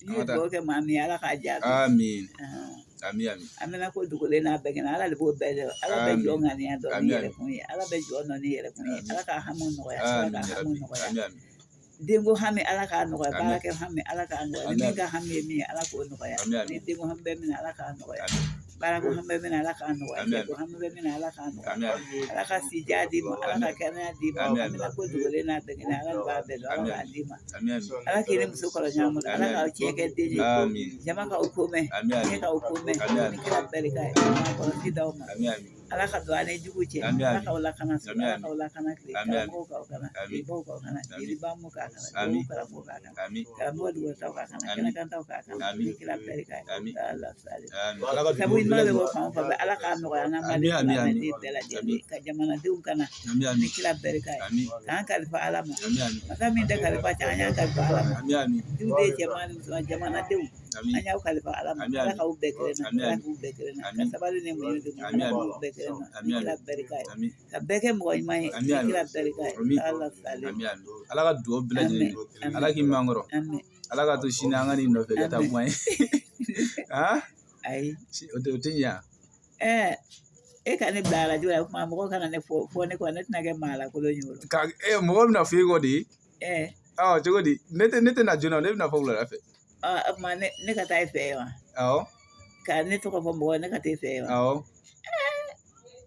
N'i ye dugawu kɛ maa min ye, Ala k'a jaabi. Amin, amin, amin. An bɛna ko dogolen n'a bɛɛ kɛnɛ, Ala de b'o bɛɛ dɔn. Ala bɛ jɔn ŋaniya dɔn ni yɛrɛ kun ye, Ala bɛ jɔn dɔn ni yɛrɛ kun ye. Ala ka hamiw nɔgɔya, Ala ka hamiw nɔgɔya. Amin, amin. Denko hami, Ala k'a nɔgɔya. Baarakɛ hami, Ala k'a nɔgɔya. Ni min ka hami ye min ye, Ala k'o nɔgɔya. Ni denko hami bɛ min na, Ala k'a nɔgɔya. Baarako hami bɛ min na, Ala k'a nɔgɔya. Cɛko hami bɛ min na, Ala k'a nɔgɔya. Ala ka si jan d'i ma, Ala ka kɛnɛya d'i ma. Amina ko dogolen n'a bɛɛ kɛnɛ, Ala de b'a bɛɛ dɔn, Ala k'a d'i ma. Ala k'i ni muso kɔrɔ ɲɔgɔn bolo, Ala k'aw cɛ kɛ den ye, jama k'aw ko mɛn, ne k'aw ko mɛn, ni kira barika ye, kɔlɔsi d'aw ma. Ala ka don an ni jugu cɛ, Ala k'aw lakana su, Ala k'aw lakana tile, karamɔgɔw k'aw kana, jelibaw k'aw kana, jelibamu k'a kana, dugu karamɔgɔw k'a kana, karamɔgɔ dugutaw k'a kana, kɛnɛkantaw k'a kana, ni kira barika ye, Ala sali. Sabu ɲuman bɛ bɔ fan o fan fɛ, Ala k'a nɔgɔya an na Mali silamɛden bɛɛ lajɛlen, ka jamanadenw kana, ni kira barika ye, k'an kalifa Ala ma. Masa min tɛ kalifa cɛ, an y'an kalifa Ala ma. Duden cɛman ni musoman, jamanadenw, an y'aw kalifa Ala ma. Ala k'aw bɛɛ kelen na, Ala k'u bɛɛ kelen na, ka sabali ni muɲu d'u ma, Ala k'u bɛɛ kelen na, ni kira barika ye, ka bɛɛ kɛ mɔgɔ ɲuman ye, ni kira barika ye, Ala sali. Ala ka dugawu bɛɛ lajɛlen, Ala k'i mɛn an kɔrɔ. Ala ka to sini an ka n'i nɔfɛ ka taa kuma ye. Ayi, o tɛ ɲa. Ɛɛ, e ka ne bila arajo la, o kuma mɔgɔw kana ne fɔ fɔ ne kɔ, ne tɛna kɛ maa lakolon ye o la. Ka mɔgɔ bɛna fɔ e kɔ de. Ɛɛ. Ɔ, cogo di? Ne tɛ na joona, ne bɛna fɔ wulada fɛ. Ɔ, o tuma ne ka taa e fɛ yen wa? Awɔ. Ka ne tɔgɔ fɔ mɔgɔ ye, ne ka taa e fɛ yen wa? Awɔ.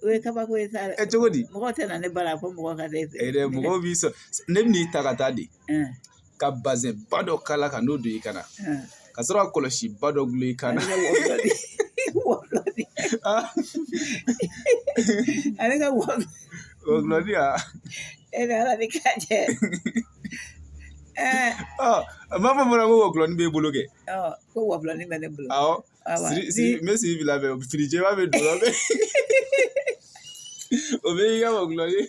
O ye kabako ye sa dɛ. Ɛ, cogo di? Mɔgɔw tɛ na ne bara fo mɔgɔ ka taa e fɛ. E dɛ, mɔgɔw b'i sɔn, ne bɛn'i ta ka taa de. Ka bazɛn ba dɔ kala ka n'o don i kan na. Ka sɔrɔ ka kɔlɔsi ba dɔ gulon i kan na. Wɔlɔdi. Ale ka wɔlɔ. Wɔlɔdi ya. E ni Ala ni kira cɛ. Ɛɛ. Ɔ, a b'a fɔ fana ko wɔkulɔni b'e bolo kɛ. Ɔ, ko wɔkulɔni bɛ ne bolo. Awɔ. Siri siri, n bɛ siri bila fɛ, fini jɛman bɛ don o bɛ i ka wɔkulɔni.